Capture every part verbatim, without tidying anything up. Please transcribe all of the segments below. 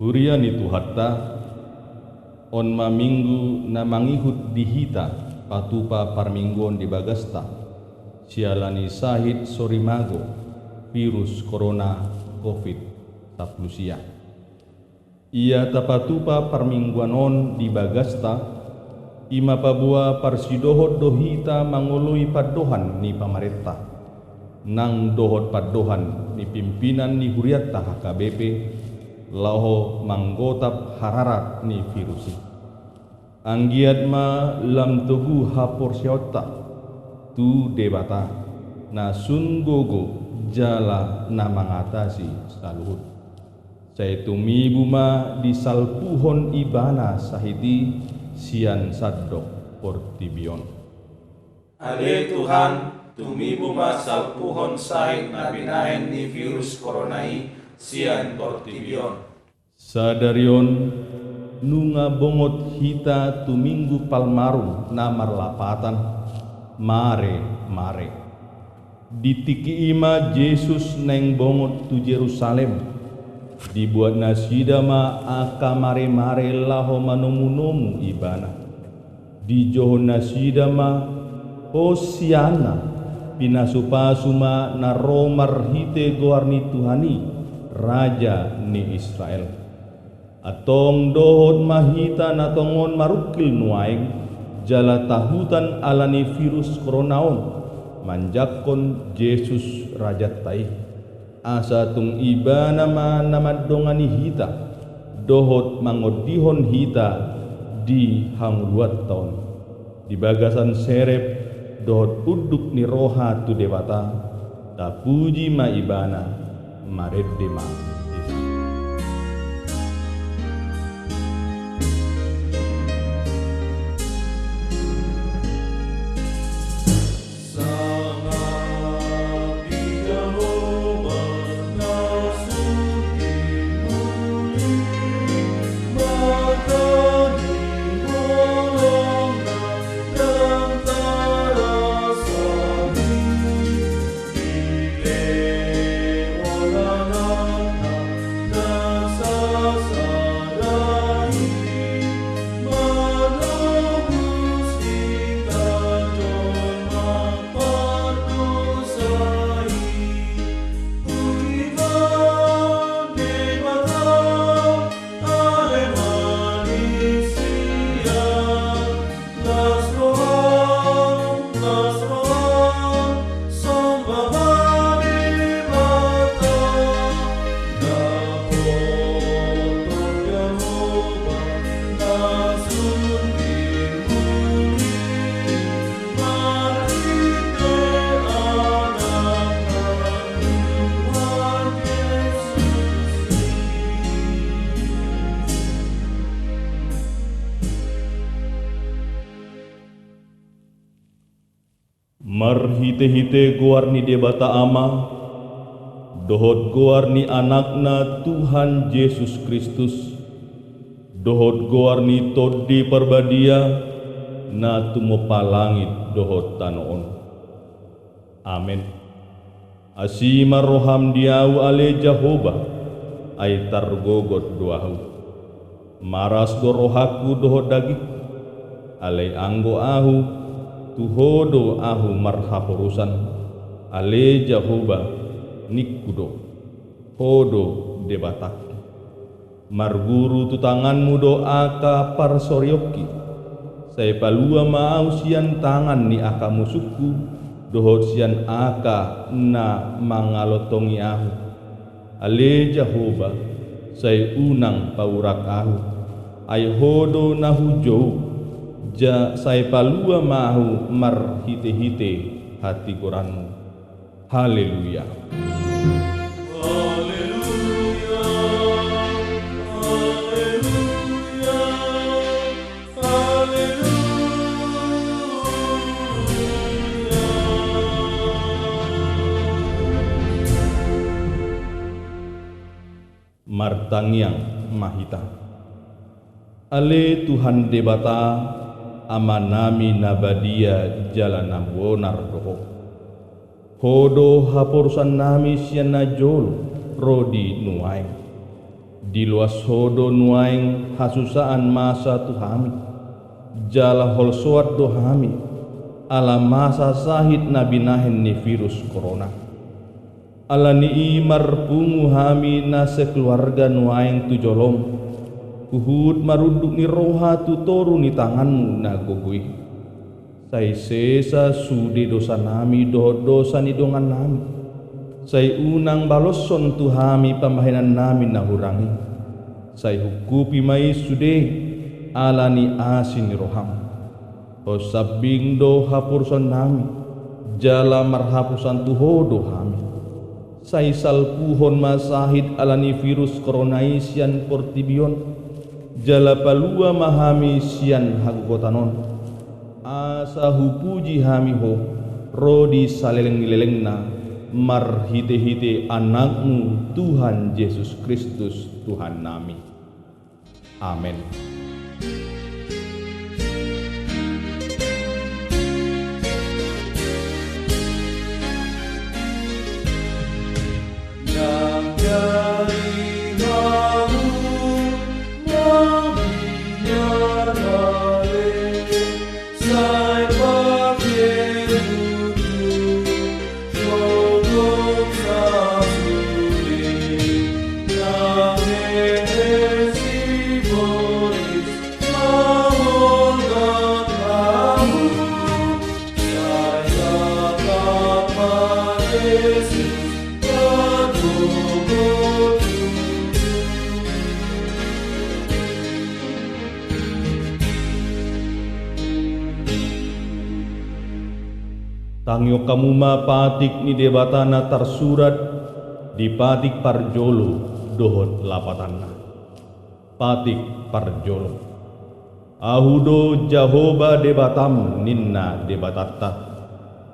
Huria ni Tuhanta, on ma minggu na mangihut di hita patupa parmingguon di bagasta, siala ni sahit sorimago virus korona covid sampulu sia. Ia tapatupa parmingguan on di bagasta, i ma paboa parsidohot do hita mangoloi pandohan ni pamarenta nang dohot pandohan ni pimpinan ni hurianta H K B P laho manggotap hararat ni virus i. Anggiat ma lam togu haporseaonta tu Debata na sun gogo jala na mangatasi saluhut. Sai tumibu ma disalpuhon Ibana sahit i sian sandok portibi on. Ale Tuhan, tumibu ma salpuhon sahit na binahen ni virus korona i sian portibi on. Sadari on, nunga bongot hita tu Minggu Palmarum na marlapatan, Mare, Mare. Di tingki i ma Jesus naeng bongot tu Jerusalem. Dibuat nasida ma angka mare-mare laho manomu-nomu Ibana. Dijouhon nasida ma, Hosianna, pinasu-pasu ma na ro marhite goar ni Tuhan i, Raja ni Israel. Antong dohot ma hita na tongon marungkil nuaeng, jala tahutan ala ni virus korona on, manjangkon Jesus Rajanta i. Asa tung Ibana ma na mandongani hita, dohot mangondihon hita di hangoluanta on. Di bagasan serep dohot unduk ni roha tu Debata, tapuji ma Ibana, marende ma Debata. Marhite-hite goar ni Debata Ama, dohot goar ni Anakna Tuhan Jesus Kristus, dohot goar ni Tondi Parbadia, na tumompa langit dohot tano on. Amen. Asi ma roham di ahu ale Jahowa, ai targogot do ahu. Maras do rohangku dohot dagingku, alai anggo ahu, tu Ho do ahu marhaporusan, ale Jahowa, ningku do, Ho do Debatangku. Marguru tu tanganmu do angka parsorionki. Sai palua ma ahu sian tangan ni angka musungku, dohot sian angka na mangalontongi ahu. Ale Jahowa, sai unang paurak ahu, ai Ho do na hujou, ja sai palua ma ahu marhite-hite hatigoranmu. Haleluya. Haleluya, haleluya, haleluya. Martangiang ma hita. Ale Tuhan Debata, Amanami na badia jala na bonar do Ho. Ho do haporusannami sian na jolo ro di nuaeng. Diloas Ho do nuaeng hasusaan masa tu hami, jala holsoan do hami, ala masa sahit na binahen ni virus korona. Ala ni i marpungu hami na sekeluarga nuaeng tu joloM, huhut marunduk ni roha tu toru ni tanganMu na gogo i. Sai sesa sude dosanami dohot dosa ni dongannami. Sai unang baloshon tu hami pambahenannami na hurang i. Sai hungkupi ma i sude ala ni asi ni rohaM. Ho sambing do haporusannami, jala marhaposan tu Ho do hami. Sai salpuhon ma sahit ala ni virus korona i sian portibi on, jala palua ma hami sian hagogotan on. Asa hupuji hami Ho, ro di saleleng ni lelengna, marhitehite AnakMu Tuhan Jesus Kristus Tuhannami. Amen. Tangihon hamu ma patik ni Debata na tarsurat di patik parjolo dohot lapatanna. Patik parjolo. Ahu do Jahowa Debatam, ninna Debatanta.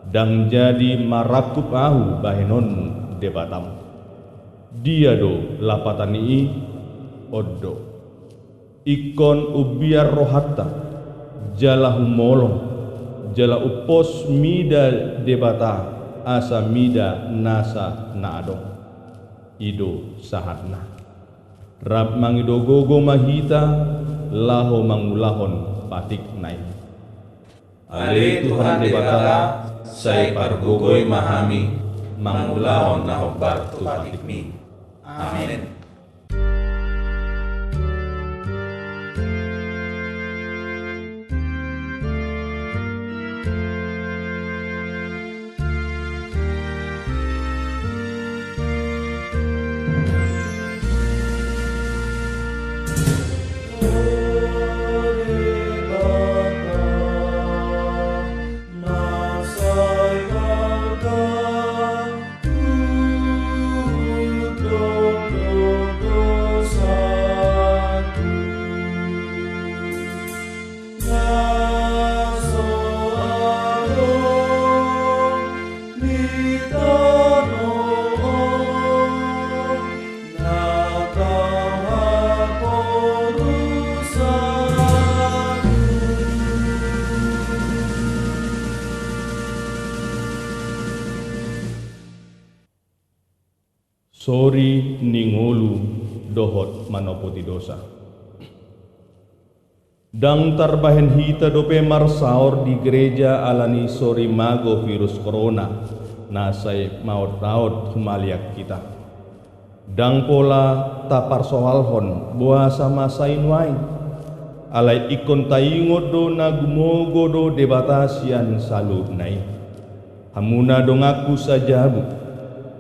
Ndang jadi marangkup ahu bahenonmu Debatam. Dia do lapatan ni i? On do. Ingkon umbiar rohanta, jala humolong, jala umpos mida Debata asa mida nasa na adong. I do sahatna. Rap mangido gogo ma hita laho mangulahon patikna i. Ale Tuhan Debata, sai pargogoi ma hami mangulahon na hombar tu patikmi. Amen. Sori ni ngolu dohot manopoti dosa. Ndang tarbahen hita dope marsaor di gereja ala ni sori mago virus korona na sai maotaot humaliang hita. Ndang pola taparsoalhon boasa masa i nuaeng. Alai ingkon taingot do na gumogo do Debata sian saluhutna i. Hamuna donganku sajabu,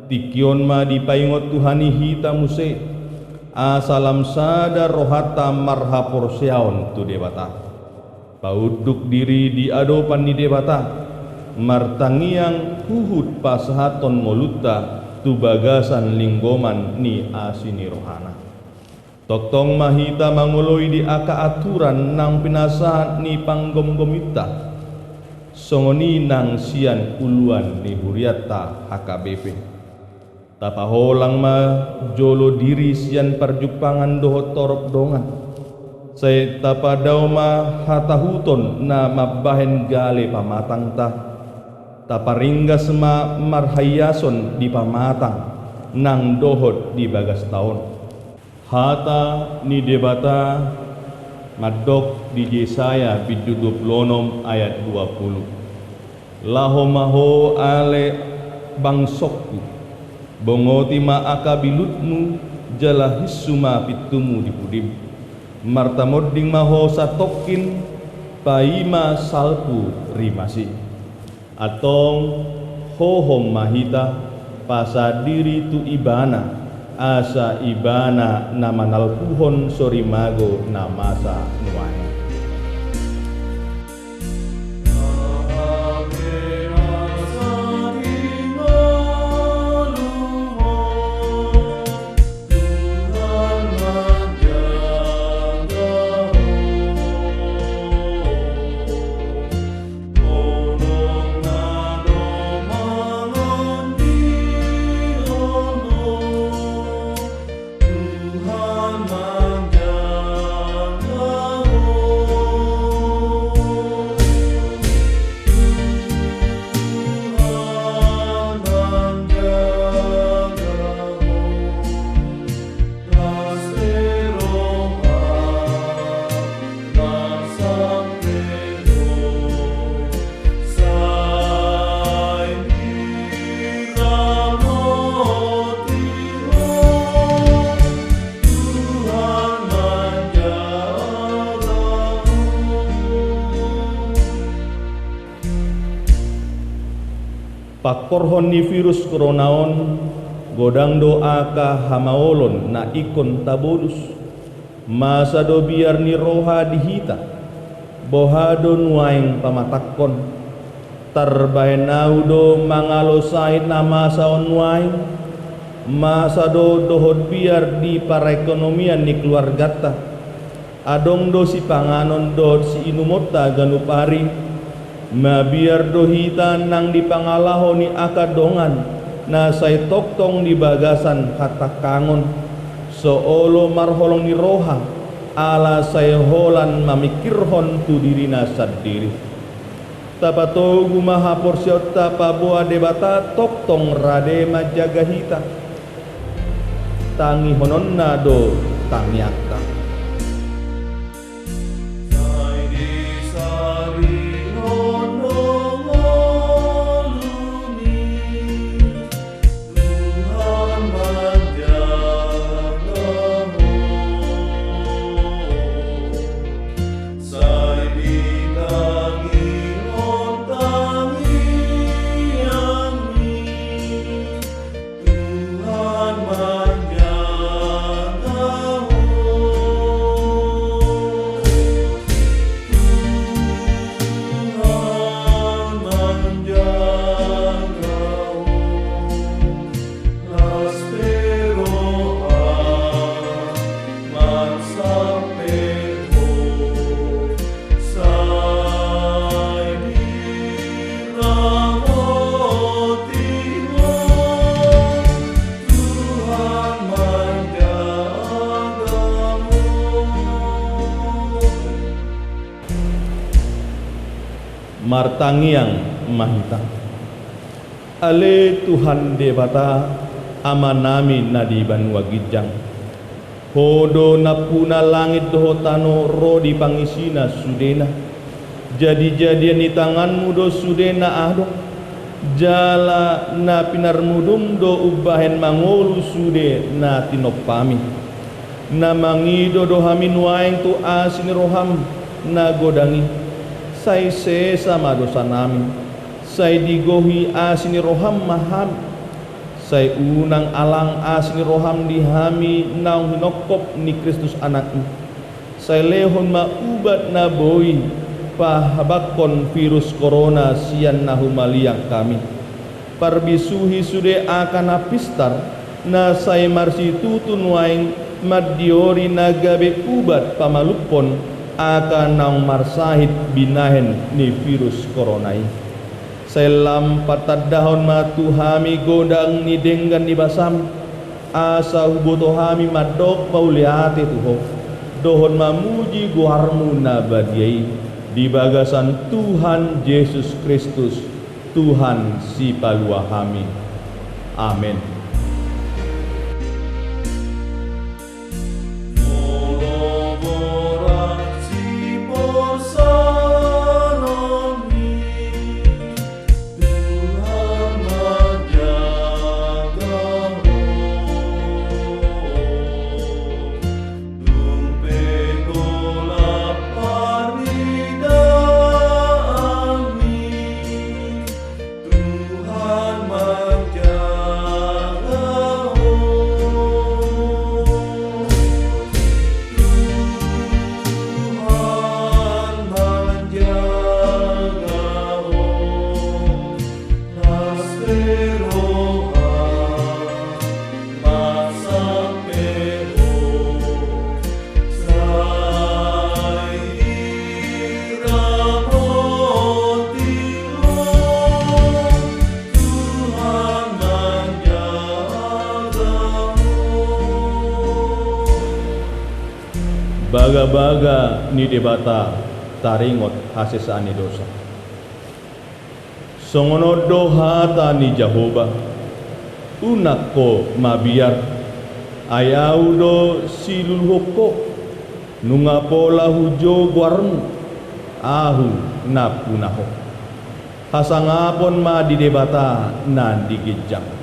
tingki on ma dipaingot Tuhan i hita muse, asa lam sada rohanta marhaporseaon tu Debata. Paunduk diri di adopan ni Debata, martangiang huhut pasahathon ngolunta tu bagasan linggoman ni asi ni rohana. Tongtong ma hita mangoloi di angka aturan nang pinasahat ni panggomgominta, songon i nang sian uluan ni hurianta H K B P. Tapaholang ma jolo diri sian parjumpangan dohot torop dongan. Sai tapadao ma hatahuton na mambahen gale pamatangta. Taparinggas ma marhaiason di pamatang nang dohot di bagasta on. Hata ni Debata mandok di Jesaya bindu dua pulu onom ayat dua pulu. Laho ma ho ale bangsongku, bongoti ma angka bilutmu, jala hinsu ma pintumu di pudim. Martamonding ma ho satongkin, paima salpu rimas i. Antong, hohom ma hita, pasahat diri tu Ibana, asa Ibana na manalpuhon sorimago na masa nuaeng. Pangkorhon ni virus korona on, godang do angka hamaolon na ingkon tabolus. Masa do biar ni roha di hita. Boha do nuaeng pamatangkon? Tarbahen ahu do mangalo sahit na masa on nuaeng? Masa do dohot biar di perekonomian ni keluarganta? Adong do sipanganon dohot siinumonta ganup ari? Mabiar do hita nang di pangalaho ni angka dongan na sai tongtong di bagasan hatangkangon, so olo marholong ni roha, ala sai holan mamingkirhon tu dirina sandiri. Tapatogu ma haporseaonta paboa Debata tongtong rade manjaga hita. Tangihononna do tangiangta. Tuhan manjaga ho, sai ditangihon tangiangmi. Tuhan manjaga ho, Tuhan manjaga ho. Las pe roham marsampe ho, sai diramoti ho, Tuhan manjaga ho. Martangiang ma hita. Ale Tuhan Debata, Amanami na di banua ginjang. Ho do nampuna langit dohot tano ro di pangisina sudena. Jadijadian ni tanganmu do sude na adong, jala na pinarmudum do umbahen mangolu sude na tinompami. Na mangido do hami nuaeng tu asi ni roham na godang i, sai sesa ma dosanami. Sai digohi asi ni roham ma hami. Sai unang alang asi ni roham di hami naung hinongkop ni Kristus Anakmi. Sai lehon ma ubat na boi pahabanghon virus korona sian na humaliang hami. Parbisuhi sude angka na pistar, na sai marsitutu nuaeng mandiori na gabe ubat pamalumhon angka naung marsahit binahen ni virus korona i. Sai lam patandahon ma tu hami godang ni denggan ni basam, asa huboto hami mandok mauliate tu ho, dohot mamuji goarmu na badia i, di bagasan Tuhan Jesus Kristus, Tuhan sipalua hami. Amen. Bagabaga ni Debata taringot hasesaan ni dosa. Songon on do hata ni Jahowa: Unang ho mabiar, ai Ahu do siluluhon ho. Nunga pola hujou goarmu, Ahu nampuna ho. Hasangapon ma di Debata na di ginjang.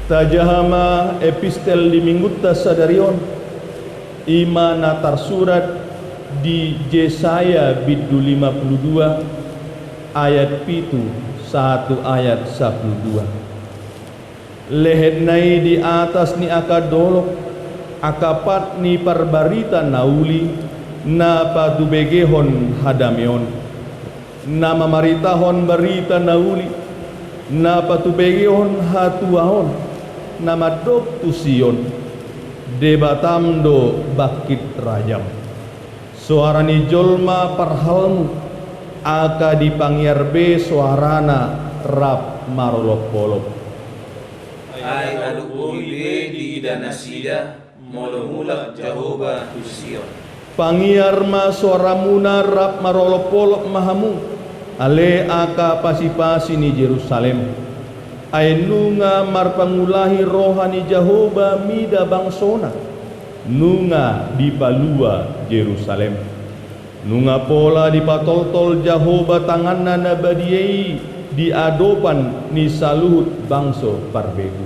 Tajaha ma epistel di Minggunta sadari on, i ma na tarsurat di Jesaya bindu lima pulu dua, ayat pitu sahat tu ayat sampulu dua. Lehetna i di atas ni angka dolok, angka pat ni parbarita na uli, na patubegehon hadameon, na mamaritahon barita na uli, na patubegehon hatuaon, na mandok tu Sion: Debatam do bangkit rajam. Soara ni jolma parhalmu, angka dipangiar be soarana rap marolopolop. Ai adong boi be diida nasida, molo mulak Jahowa tu Sion. Pangiar ma soaramuna rap marolopolop ma hamu, ale angka pasipasi ni Jerusalem. Ai nunga marpangulahi roha ni Jahowa mida bangsona, nunga dipalua Jerusalem. Nunga pola dipatoltol Jahowa tanganna na badia i di adopan ni saluhut bangso parbegu.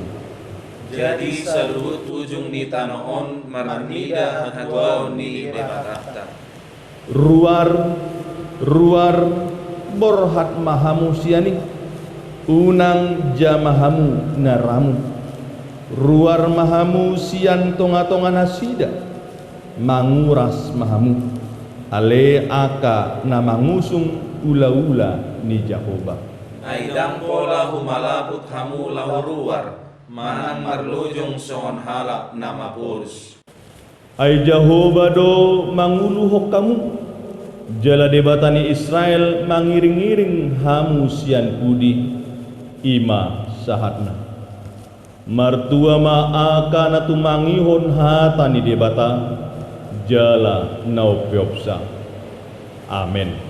Jadi saluhut ujung ni tano on marnida hatuaon ni Debatanta. Ruar, ruar, borhat ma hamu sian i, unang ja ma hamu na ramun. Ruar ma hamu sian tongatonga nasida, manguras ma hamu, ale angka na mangusung ulaula ni Jahowa. Ai ndang pola humalaput hamu laho ruar, manang marlojong songon halak na maporus. Ai Jahowa do manguluhon hamu, jala Debata ni Israel mangiringiring hamu sian pudi. I ma sahatna. Martua ma angka na tumangihon hata ni Debata, jala na umpeopsa. Amen.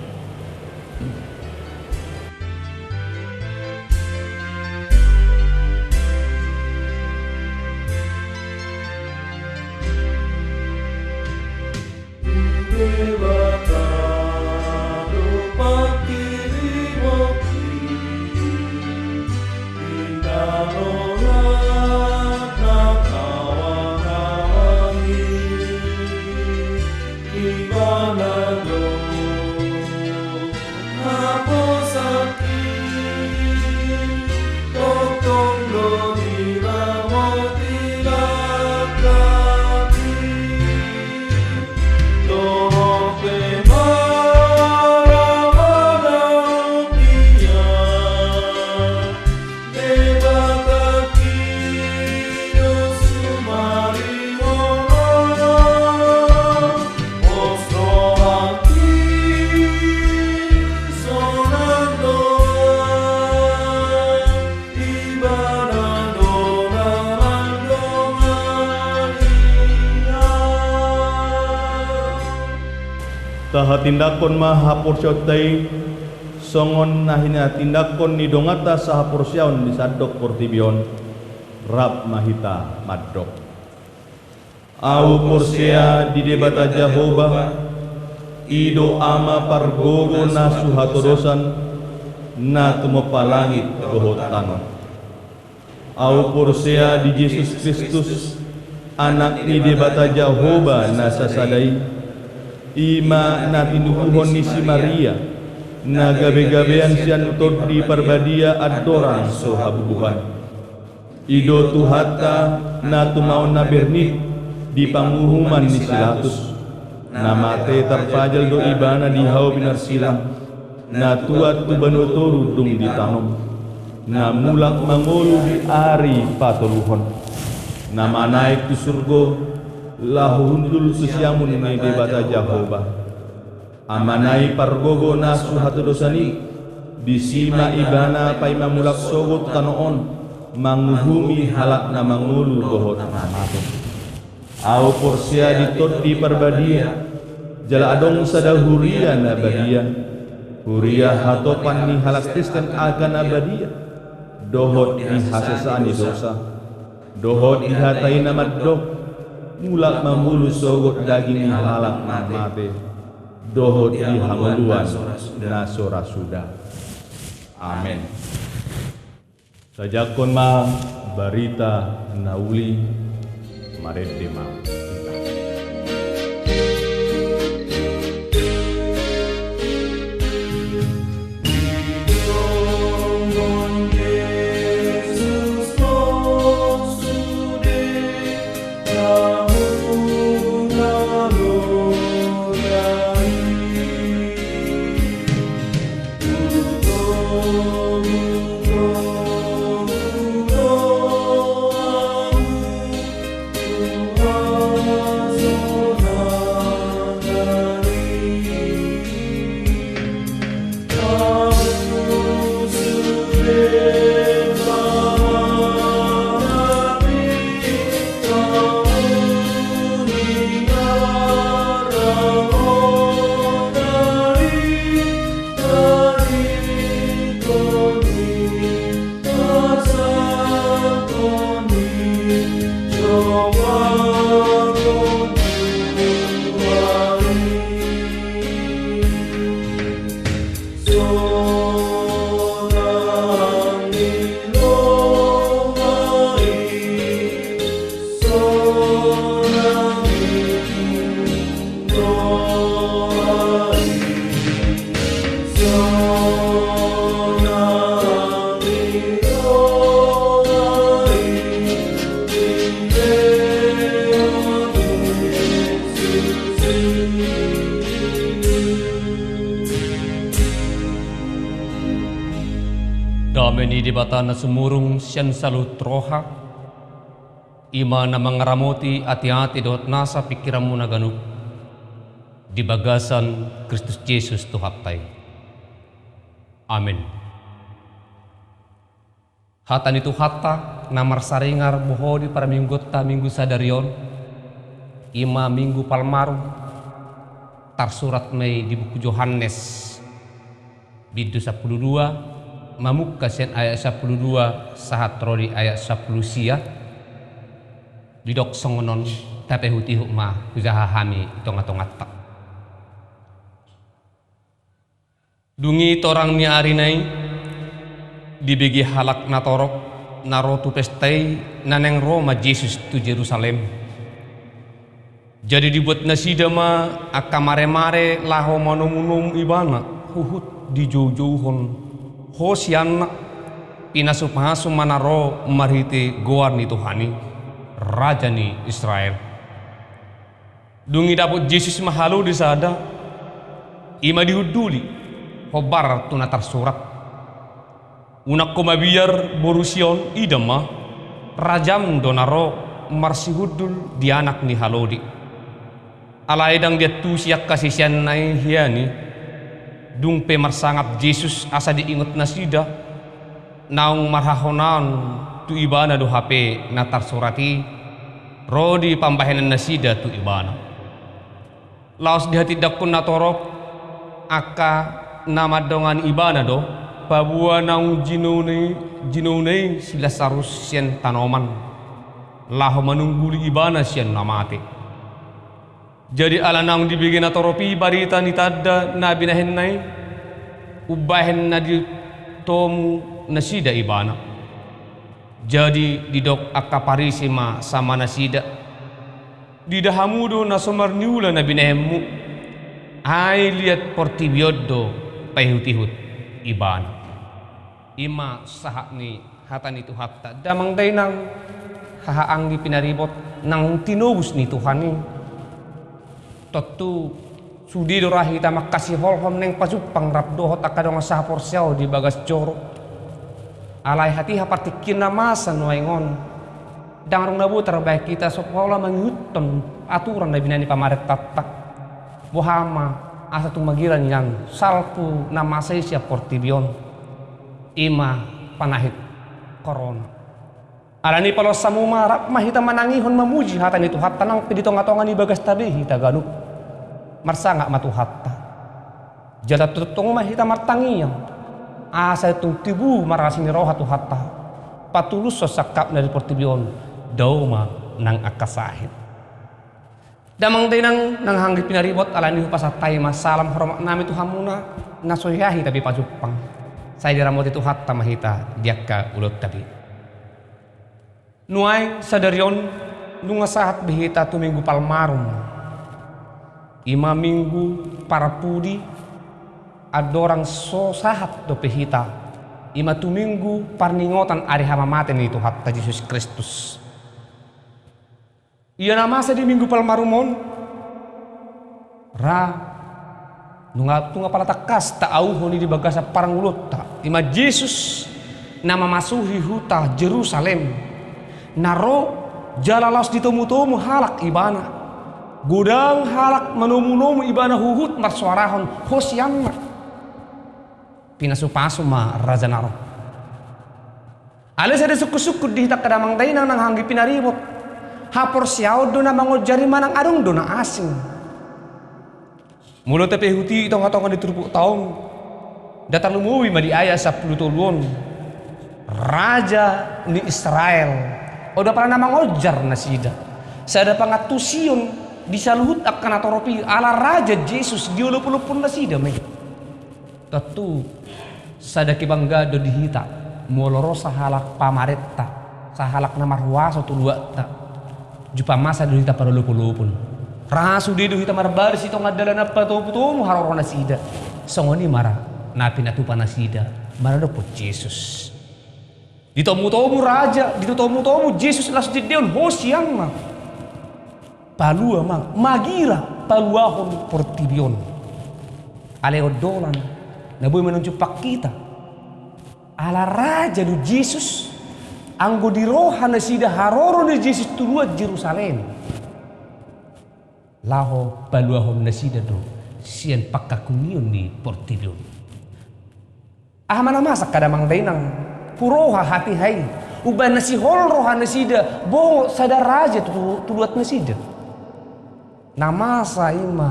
Tahatindangkon ma haporseaonta i, songon na hinatindangkon ni donganta sahaporseaon di sandok portibi on. Rap ma hita mandok. Ahu porsea di Debata Jahowa, I do Ama pargogo na so hatodosan, na tumompa langit dohot tano. Ahu porsea di Jesus Kristus, Anak ni Debata Jahowa na sasada i, i ma na tinubuhon ni si Maria, na gabegabean sian Tondi Parbadia andorang so habubuhan. I do Tuhanta na tumaon na bernit di panguhuman ni si Latus, na mate tarpajal do Ibana di hau pinarsilang, na tuat tu banua toru dung ditanom, na mulak mangolu di ari patoluhon, na manaek tu surgo, laho hundul tu siamun ni Debata Jahowa. Amana i pargogo na so hatodosan i, disi ma Ibana paima mulak sogot tu tano on, manguhumi halak na mangolu dohot na mate. Ahu porsea di Tondi Parbadia, jala adong sada huria na badia, huria hatopan ni halak Kristen angka na badia, dohot di hasesaan ni dosa, dohot di hata i na mandok, mulak mangolu sogot daging ni halak na mate, dohot di hangoluan na so ra suda. Amen. Sajakkon ma barita na uli, marende ma hita. Dame ni Debata na sumurung sian saluhut roha, i ma na mangaramoti ateate dohot nasa pingkiranmuna ganup di bagasan Kristus Jesus Tuhanta i. Amen. Hata ni Tuhanta na marsaringar bohal di parmingguonta Minggu sadari on, i ma Minggu Palmarum, tarsurat ma i di buku Johannes, bindu sampulu dua, mamungka sian ayat sampulu dua sahat ro di ayat sampulu sia. Didok songon on, tapaihutihut ma hujaha hami di tongatonganta. Dung i torang ni arina i, dibege halak natorop na ro tu pesta i, na naeng ro ma Jesus tu Jerusalem. Jadi dibuat nasida ma angka maremare laho manomunomu Ibana, huhut dijoujouhon: Hosianna, pinasupasu ma na ro marhite goar ni Tuhan i, Raja ni Israel. Dung i dapot Jesus ma halode sada, i ma dihunduli, hombar tu na tarsurat: Unang ho mabiar, boru Sion, ida ma, rajam do na ro marsihundul di anak ni halode. Alai ndang diantusi angka siseanna i hian i. Dung pe marsangap Jesus asa diingot nasida, naung marhahonaon tu Ibana do hape na tarsurat i, ro di pambahenan nasida tu Ibana. Laos dihatindangkon natorop angka na mandongani Ibana do, paboa naung jinouna i, jinouna i si Lasarus sian tanoman, laho manungguli Ibana sian na mate. Jadi ala naung dibege natorop i barita ni tanda na binahenna i, umbahen na ditomu nasida ibana. Jadi didok angka Parise ma sama nasida: Diida hamu do na so marniula na binahenmu, ai liat portibi on do paihutihut ibana. I ma sahat ni hata ni Tuhanta. Damang dainang, haha anggi pinaribot, nang tinobus ni Tuhan i. Tontu sude do ra hita mangkasiholhon naeng pajumpang rap dohot angka dongan sahaporseaon di bagas joro. Alai hatiha partingkian na masa nuaeng on, ndang adong na boi tarbahen hita so pola mangihuthon aturan na binahen ni pamarentanta. Boha ma asa tung magira nian salpu na masa i sian portibi on, i ma panahit korona. Alani i paloas hamu ma, rap ma hita manangihon mamuji hata ni Tuhanta, nang pe di tongatonga ni bagasta be hita ganup. Marsangap ma Tuhanta. Jala tongtong ma hita martangiang, asa tung tibu marasi ni roha Tuhanta, patulushon sangkapna di portibi on, dao ma nang angka sahit. Damang dainang nang anggi pinaribot, alani i hupasahat hami ma salam hormat nami tu hamuna, na so hea hita be pajumpang. Sai diramoti Tuhanta ma hita di angka ulaonta be. Nuaeng sadari on nunga sahat be hita tu Minggu Palmarum. I ma Minggu Parpudi, andorang so sahat dope hita, i ma tu Minggu parningotan ari hamamate ni Tuhanta Jesus Kristus. Ia na masa di Minggu Palmarum on, ra, nunga, nunga pala tangkas taauhon i di bagasan parngoluonta, i ma Jesus na mamasuhi huta Jerusalem, na ro jala laos ditomutomu halak ibana. Godang halak manomunomu ibana huhut marsoarahon, Hosianna. Pinasupasu ma raja na ro. Alai sada sungkunsungkun di hita angka damang dainang nang anggi pinaribot. Haporseaon do na mangonjar i manang adong do na asing? Molo tapaihut i tongatonga ni turpukta on, nda tarlumobi ma di ayat sampulu tolu on. Raja ni Israel, on do apala na mangonjar nasida. Sada pangantusion di saluhut angka natorop i, ala raja Jesus diolopolophon nasida ma i. Tontu sada kebanggaan do di hita molo ro sahalak pamarenta, sahalak na marhuaso tu luatta. Jumpa masa do hita parolopolopon. Ra sude do hita marbaris i tonga dalan, patomutomu haroro nasida. Songon i ma ra na pinatupa nasida maradophon Jesus. Ditomutomu raja, ditomutomu Jesus, laos diendehon Hosianna. Palua ma, magira paluahon portibi on. Alai ondolan na boi manunjukhon hita, ala raja do Jesus, anggo di roha nasida haroro ni Jesus tu luat Jerusalem, laho paluahon nasida do sian pangkangkungion ni portibi on. Aha ma na masa angka damang dainang? Huroha hatiha i, umbahen na sihol roha nasida bongot sada raja tu, tu luat nasida. Na masa i ma,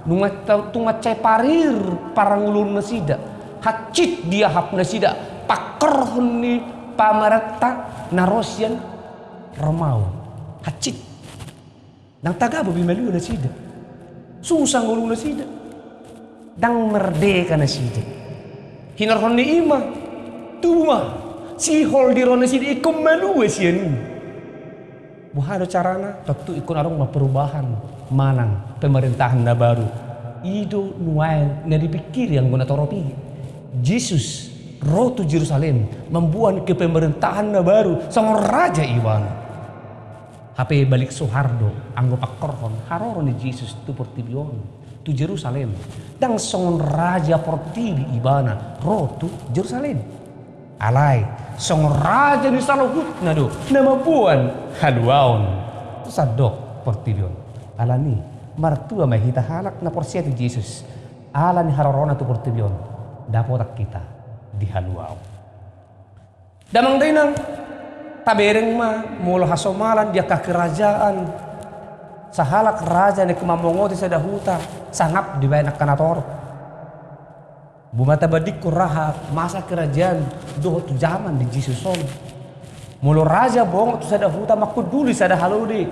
nunga ta-, tung mansai parir parngoluon nasida, hansit diahap nasida pangkorhon ni pamarenta na ro sian Romawi. Hansit. Ndang tangkas be malua nasida. Susa ngolu nasida. Ndang merdeka nasida. Hinorhon ni i ma, tubu ma sihol di roha nasida ingkon malua sian i. Boha do carana? Tontu ingkon adong ma perubahan manang pemerintahan na baru. I do nuaeng na dipingkiri anggo natorop i. Jesus ro tu Jerusalem mamboan kepemerintahan na baru songon raja ibana. Hape balik sohar do anggo pangkorhon haroro ni Jesus tu portibi on, tu Jerusalem. Ndang songon raja portibi ibana ro tu Jerusalem. Alai songon raja ni saluhutna do na mamboan haluaon tu sandok portibi on. Alani i martua ma hita halak na porsea tu Jesus, ala ni harorona tu portibi on, dapotan hita di haluaon. Damang dainang, tabereng ma molo hasomalan di angka kerajaan, sahalak raja naeng mamongoti sada huta, sangap dibahen angka natorop. Boi ma tabandingkon raha masa kerajaan dohot tu jaman ni Jesus on. Molo raja bongot tu sada huta, manghunduli sada halode,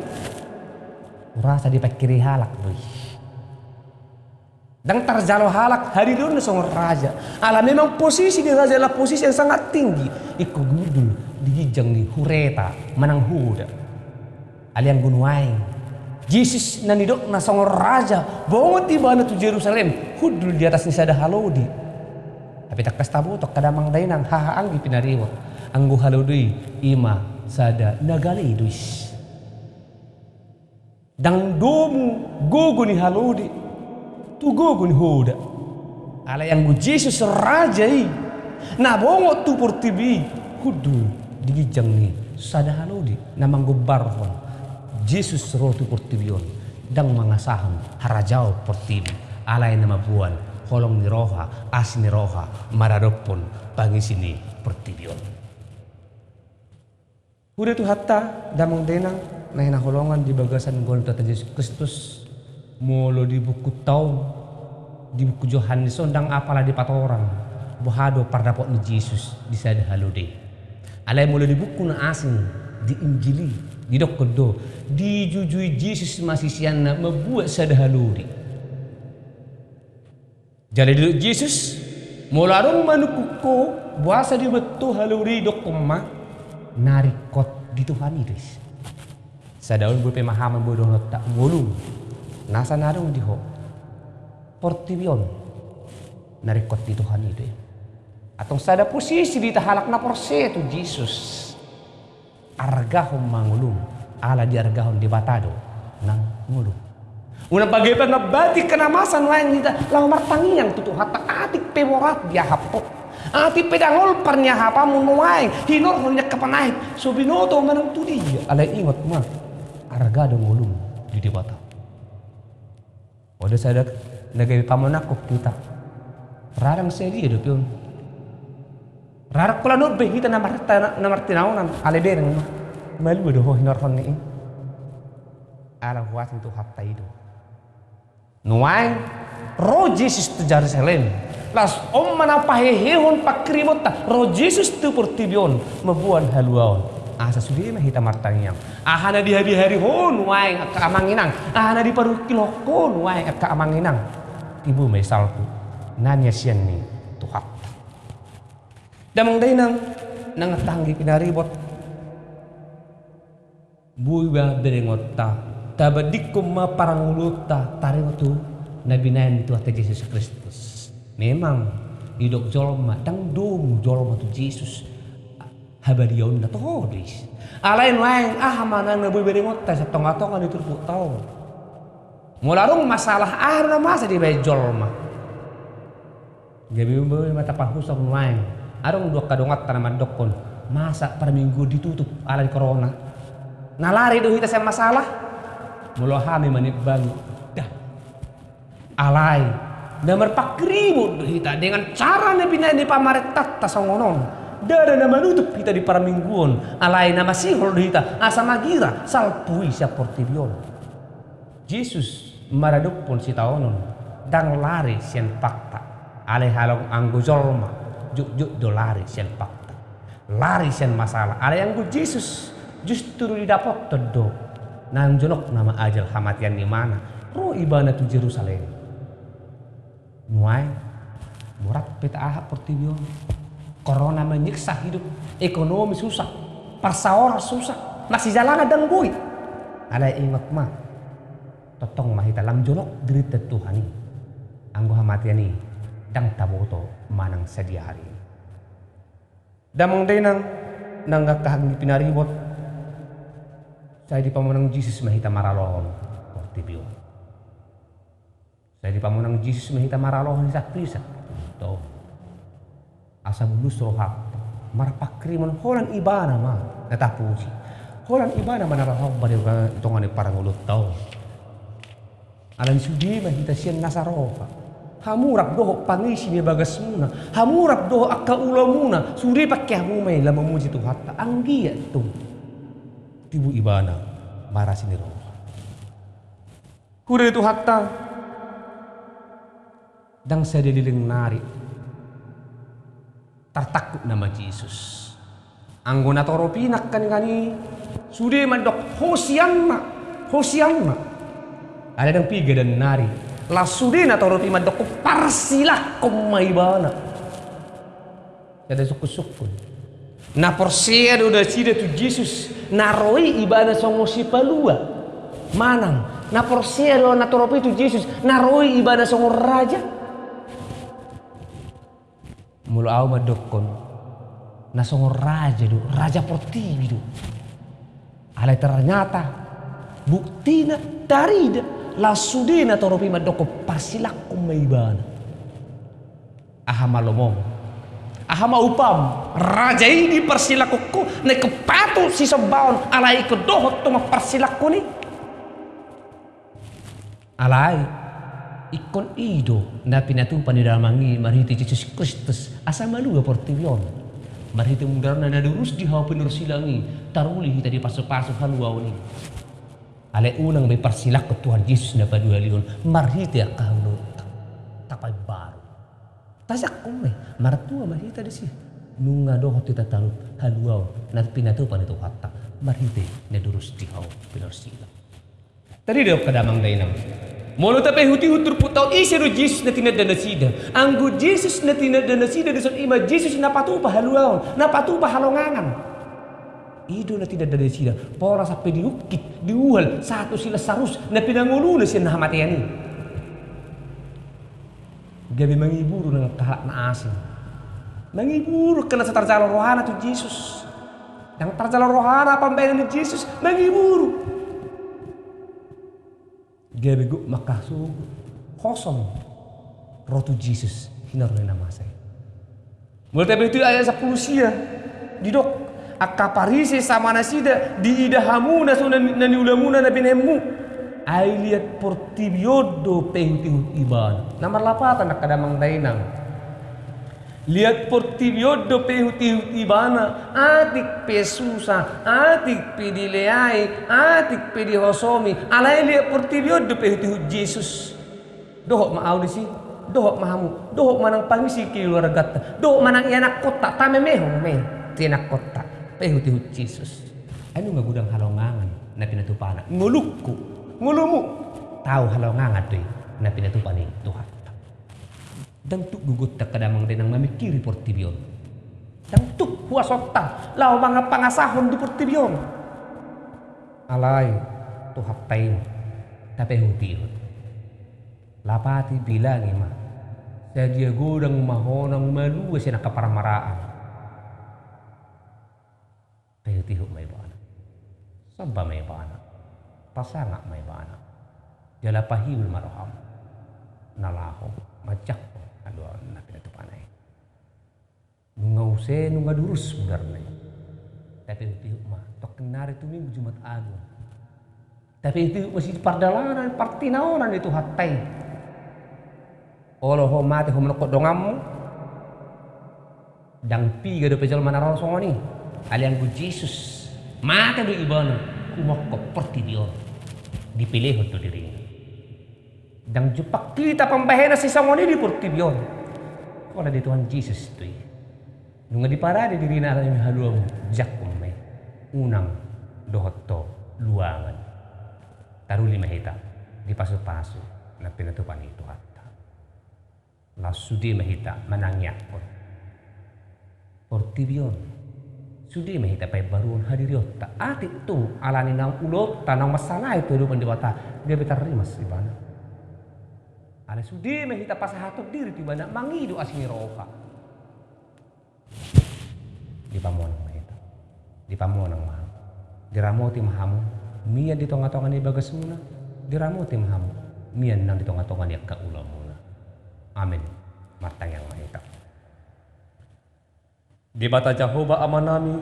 Rasa dipangkiri halak do i. Ndang tarjalo halak hadirionna songon raja. Ala memang posisi ni raja adalah posisi yang sangat tinggi. Ingkon hundul di ginjang ni hureta manang hoda. Alai anggo nuaeng Jesus na nidokna songon raja, bongot ibana tu Jerusalem, hundul di atas ni sada halode. Hape tangkas taboto angka damang dainang, haha anggi pinaribot, anggo halode i ima sada na gale do i. Ndang domu gogo ni halode tu gogo ni hoda. Alai anggo Jesus raja i, na bongot tu portibi i, hundul di ginjang ni sada halode na manggombarhon Jesus ro tu portibi on, ndang mangasahon harajaon portibi, alai na mamboan holong ni roha, asi ni roha maradophon pangisi ni portibi on. Huria Tuhanta, damang dainang na hinaholongan di bagasan goar ni Tuhanta Jesus Kristus, molo di buku taon, di buku Johannes on ndang apala dipatorang boha do pardapot ni Jesus di sada halode. Alai molo di buku na asing, di Injil i, didokkon do, dijujui Jesus ma siseanna mambuat sada halode. Jala didok Jesus, molo adong manungkun ho, boasa dibuat ho halode i, dokkon ma, na ringkot di Tuhan i do i. Sada on boi pemahaman boi dohononta, ngolum, nasa na adong di ho, portibi on na ringkot di Tuhan i do i. Antong sada posisi di hita halak na porsea tu Jesus. Argahon ma ngolum, ala diargahon Debata do nang ngolum. Unang bage pangambatik na masa nuaeng hita laho martangiang tu Tuhanta, atik pe borat diahaphon, atik pe dangol parniahapanmu nuaeng, hinorhon ni angka panahit, so binoto manang tu dia, alai ingot ma, arga do ngolum di Debata. Olo sada na gabe pamonangkon hita. Rarang sadia dope on. Rarang holan on be hita na marta-, na martinaonan, alai bereng ma. Malua do ho hinorhon ni i. Ala huaso ni Tuhanta i do. Nuaeng ro Jesus tu Jerusalem. Laos on ma na pahehehon pangkirimon ta, ro Jesus tu portibi on mamboan haluaon. Asa sude ma hita martangiang. Aha na dihabiari ho nuaeng angka amang inang, aha na diparungkilhon ho nuaeng angka amang inang, tibu ma i salpu na niasian ni Tuhanta. Damang dainang, nang angka anggi pinaribot, boi ma berengonta, tabandingkon ma parngoluonta taringot tu na binahen ni Tuhanta Jesus Kristus. Memang didok jolma, ndang domu jolma tu Jesus habadiaonna, toho do i. Alai nuaeng aha ma nang na boi berengonta sian tongatonga ni turpukta on? Molo adong masalah, aha do na masa dibahen jolma? Gabe boi ma tapahushon nuaeng. Adong do angka donganta na mandokkon, masa parmingguon ditutup ala ni korona? Na lari do hita sian masalah? Molo hami manimbangi, dah. Alai na marpangkirimon do hita dengan cara na binahen ni pamarentanta songon on. Ndada na manutup hita di parmingguon, alai na masihol do hita asa magira salpu i sian portibi on. Jesus maradophon sitaonon, ndang lari sian fakta. Alai halak anggo jolma jotjot do lari sian fakta. Lari sian masalah. Alai anggo Jesus justru didapothon do nang jonok nama ajal hamatean ni ibana, ro ibana tu Jerusalem. Nuaeng, borat pe taahap portibi on. Korona menyiksa hidup, ekonomi susah, parsaoran susah, masijalangan ndang boi. Alai ingot ma, tongtong ma hita lam jonok dirinta Tuhan i. Anggo hamatean i ndang taboto manang sadia ari. Damang dainang, nang angka anggi pinaribot, sai dipamonang Jesus ma hita maralohon portibi on. Sai dipamonang Jesus ma hita maralohon hisap-hisap. Toho. Asa bulus rohanta marpangkirimon holan ibana ma na tapuji. Holan ibana ma na tarhombar di tonga ni parngoluonta on. Alani sude ma hita sian nasa roha. Hamu rap dohot pangisi ni bagasmuna, hamu rap dohot angka ulaonmuna, sude pangke hamu ma i lam mamuji Tuhanta, anggiat tung tibu ibana marasi ni roha. Huria ni Tuhanta, ndang sadia leleng nari tartangkup nama Jesus. Anggo natorop i nangkaningan i sude mandok, Hosianna, Hosianna. Alai ndang piga dan nari, laos sude na torop i mandokkon parsilangkon ma ibana. Sada sungkun-sungkun. Na porsea do nasida tu Jesus, na ro i ibana songon sipalua. Manang, na porsea do na torop i tu Jesus, na ro i ibana songon raja. Molo au mandokkon, na songon raja do, raja portibi do. Alai ternyata, buktina tarida, laos sude na torop i mandokkon parsilangkon ma ibana. Aha ma lomom? Aha ma upam? Raja i diparsilangkon ho, na ingkon patut sisombaon, alai ingkon dohot ho mamparsilangkon i. Alai, ingkon i do na pinatupa ni damang i marhite Jesus Kristus, asa malua portibi on. Marhite mudarna na durus di hau pinarsilang i, taruli hita dipasu-pasu haluaon i. Alai unang be parsilangkon Tuhan Jesus na paduahalihon, marhite angka haluaonta. Tapaimbaru. Tajangkon ma i, martua ma hita disi. Nunga dohot hita talup haluaon na pinatupa ni Tuhanta, marhite na durus di hau pinarsilang. Tarida do angka damang dainang. Molo tapaihut-ihut turpukta on, ise do Jesus na tinanda nasida? Anggo Jesus na tinanda nasida dison i ma Jesus na patupa haluaon, na patupa halongangan. I do na tinanda nasida, pola sampe diungkit, diuhal, sahat tu si Lasarus, na pinangoluna sian hamatean i. Gabe mangiburu nang angka halak na asing. Mangiburu angka na so tarjalo rohana tu Jesus. Ndang tarjalo rohana pambahenan ni Jesus, mangiburu. Gabe gok ma angka sogot, hosom ro tu Jesus, hinorhon ni na masa i. Molo tapaihut-ihut ayat sampulu sia, didok, angka Parise sama nasida, diida hamu na so na, na niulamuna na binahenmu. Ai liat portibi on do paihut-ihut ibana. Na marlapatan angka damang dainang. Liat portibi on do paihut-ihut ibana, atik pe susa, atik pe dileai, atik pe dihosomi, alai liat portibi on do paihut-ihut Jesus. Dohot ma au disi, dohot ma hamu, dohot ma nang pangisi keluarganta, dohot ma nang ianakkonta, tamemehon ma i tu ianakkonta, paihut-ihut Jesus. Ai nunga godang halongangan na pinatupana, ngolungku, ngolumuna, tau halongangan do i na pinatupa ni Tuhanta. Ndang tuk gogonta angka damang dainang mamingkiri portibi on. Ndang tuk huasonta laho mangapangasahon di portibi on. Alai Tuhanta i ma tapaihut-ihut. Lapati, bilangi ma. Sadia godang ma ho nang malua sian angka parmaraan. Paihut-ihut ma ibana. Somba ma ibana. Pasangap ma ibana. Jala pahiul ma roham na laho manjangkon haluaon na pinatupana i. Nunga use, nunga durus mudarna i. Tapaihut-ihut ma, tongkin nari tu Minggu Jumat Agung. Tapaihut-ihut ma sian pardalanan partinaonan ni Tuhanta i. Olo ho mate ho manongkop donganmu. Ndang piga dope jolma na ro songon i. Alai anggo Jesus, mate do ibana, humophop portibi on. Dipelehon do dirina. Ndang jumpang hita pambahenan sisongon i di portibi on. Holan di Tuhan Jesus do i. Nunga diparade dirina ala ni haluaonmu, jangkon ma i. Unang dohot ho luangan. Taruli ma hita dipasu-pasu na pinatupa ni Tuhanta. Laos sude ma hita manangiangkon portibi on. Sude ma hita paimbaruhon hadirionta. Atik tu ala ni naung ulaonta naung mansalahi tu adopan Debata, gabe tarrimas ibana. Alai sude ma hita pasahathon diri tu ibana mangido asi ni roha. Dipamonang ma hita. Dipamonang ma hamu. Diramoti ma hamu mian di tonga-tonga ni bagasmuna. Diramoti ma hamu mian nang di tonga-tonga ni angka ulaonmuna. Amen. Martangiang ma hita. Debata Jahowa Amanami,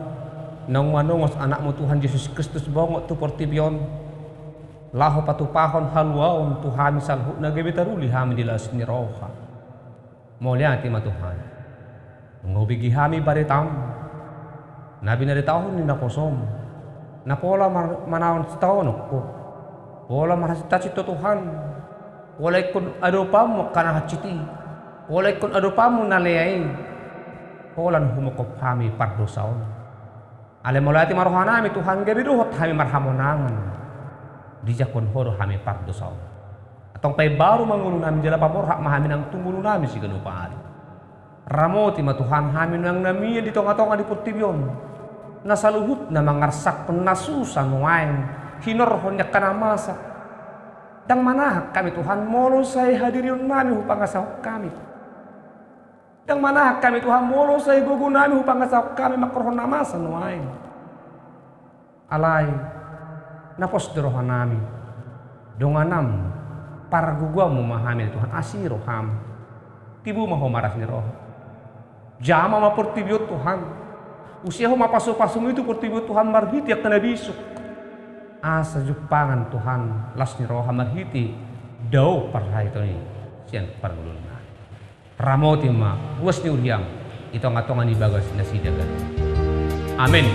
naung manongos Anakmu Tuhan Jesus Kristus bongot tu portibi on, laho patupahon haluaon tu hami saluhutna gabe taruli hami di las ni roha. Mauliate ma Tuhan. Nunga hubege hami baretam, na binaretahon ni naposom, na pola mar-, manaon sitaonon Ho. Pola marhasintasin Ho Tuhan. Pola ingkon adopanmu angka na hansit i. Pola ingkon adopanmu na lea i. Holan humophop hami pardosa on. Alai mauliate ma rohanami Tuhan gabe dohot hami marhamonangan. Dijangkon Ho do hami pardosa on. Antong paimbaru ma ngolunami jala pamorhat ma hami nang tu ngolunami siganup ari. Ramoti ma Tuhan hami nuaeng na mian di tonga-tonga ni portibi on, na saluhutna mangarsakhon na susa nuaeng hinorhon ni angka na masa. Ndang manahan hami Tuhan molo sai hadirionnami hupangasahon hami. Ndang manahan hami Tuhan molo sai gogonami hupangasahon hami mangkorhon na masa nuaeng. Alai na pos do rohanami, dongananmu, pargogoanmu ma hami Tuhan, asi roham. Tibu ma ho maras ni roha. Jama ma portibi on Tuhan. Use ho ma pasu-pasum i tu portibi on Tuhan marhite angka na bisuk. Asa jumpangan Tuhan las ni roha marhite dao parsahiton i sian parngoluonnami. Ramoti ma ruas ni uriam i tonga-tonga ni bagas nasida ganup. Amen.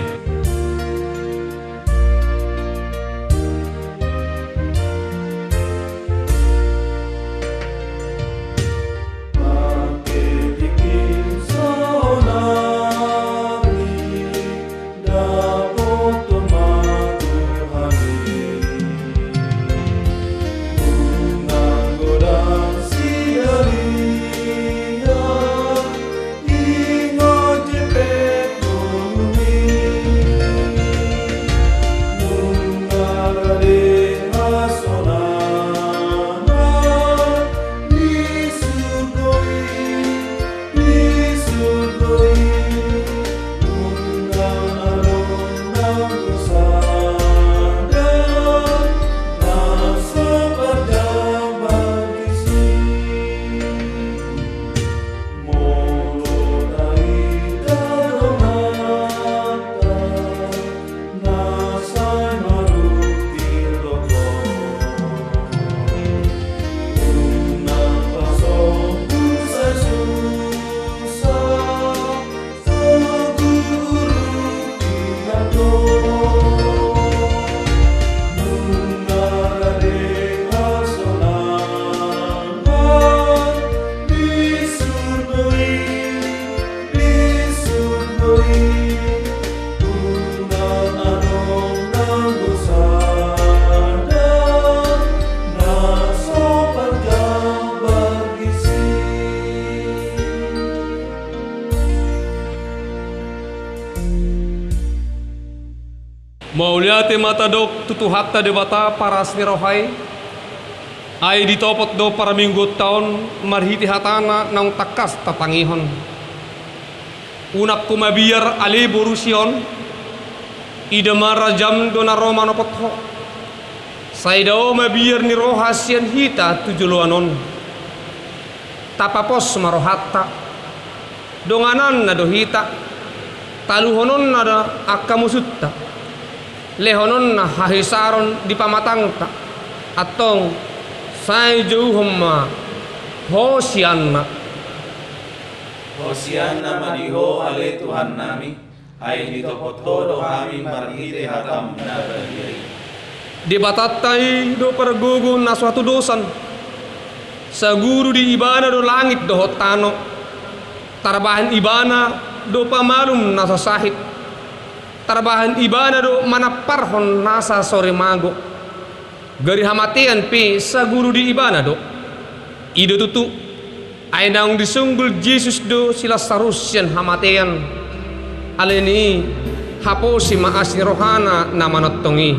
Mauliate ma tadok tu Tuhanta Debata paras ni roha i. Ai ditopot do parmingguonta on marhite hatana naung tangkas tatangihon. Unang ho mabiar ale boru Sion, ida ma rajam do na ro manopot ho. Sai dao mabiar ni roha sian hita tu joloan on. Tapapos ma rohanta. Dongananna do hita, taluhononna do angka musunta, lehononna hahisaron di pamatangta. Antong sai jouhon ma hosianna. Hosianna ma di Ho ale Tuhannami. Ai ditopot Ho do hami marhite hatam na badia i. Debatanta i do pargogo na so hatudosan. Saguru di Ibana do langit dohot tano. Tarbahen Ibana do pamalum nasa sahit. Tarbahen Ibana do manamparhon nasa so rimago. Gari hamatean pe saguru di Ibana do. I do tutu, ai naung disunggul Jesus do si Lasarus sian hamatean. Alani i, haposi ma asi ni rohana na manongtong i.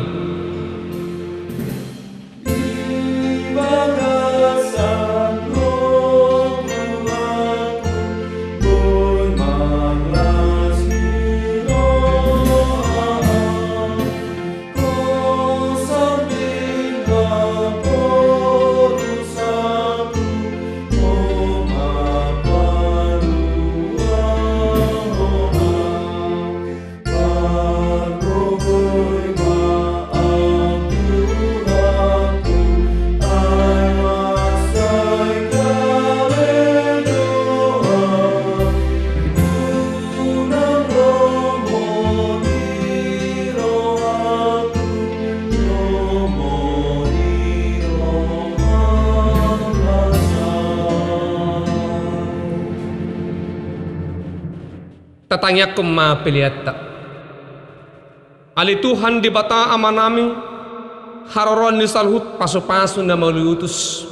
Tatangiangkon ma peleanta. Ale Tuhan Debata Amanami, haroroan ni saluhut pasupasu na mauliutus.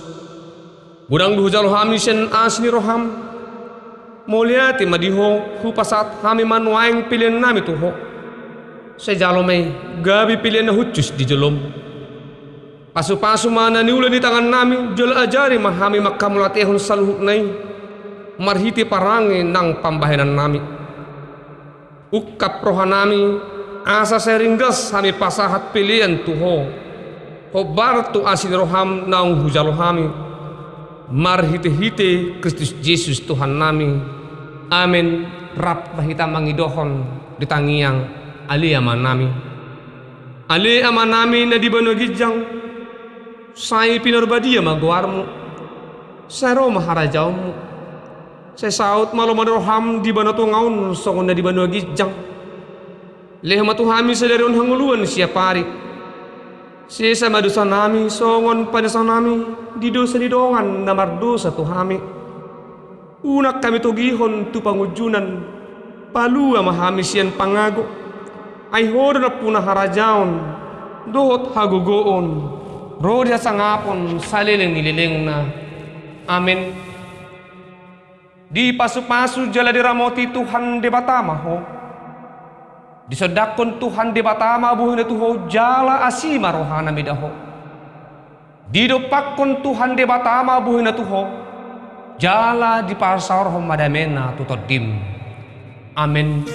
Godang do hujalo hami sian asi ni roham. Mauliate ma di Ho, hupasahat hami ma nuaeng pelean nami tu Ho. Sai jalo ma i gabe pelean na hushus di jolom. Pasupasu ma na niula ni tangan nami, jala ajari ma hami manghamauliatehon saluhutna i marhite parange nang pambahenan nami. Ungkap roha nami, asa sai ringgas hami pasahat pelean tu Ho, hombar tu asi ni roham naung hujalo hami, marhitehite Kristus Jesus Tuhan nami. Amen. Rap ma hita mangidohon di tangiang. Ale Ama nami. Ale Ama nami na di banua ginjang, sai pinarbadia ma goarmu. Sai ro ma harajaonmu. Sai saut ma lomo ni roham di banua tonga on songon na di banua ginjang. Lehon ma tu hami sadari on hangoluan siapari. Sesa ma dosa nami songon panesa nami di dosa ni dongan na mardosa tu hami. Unang hami togihon tu pangunjunan. Palua ma hami sian pangago. Ai Ho do nampuna harajaon dohot hagogoon ro di hasangapon saleleng ni lelengna. Amen. Dipasupasu jala diramoti Tuhan Debata ma ho. Disondangkon Tuhan Debata ma bohina tu ho jala asi ma rohana mida ho. Didompakkon Tuhan Debata ma bohina tu ho jala dipasaorhon ma damena tu tondim. Amen.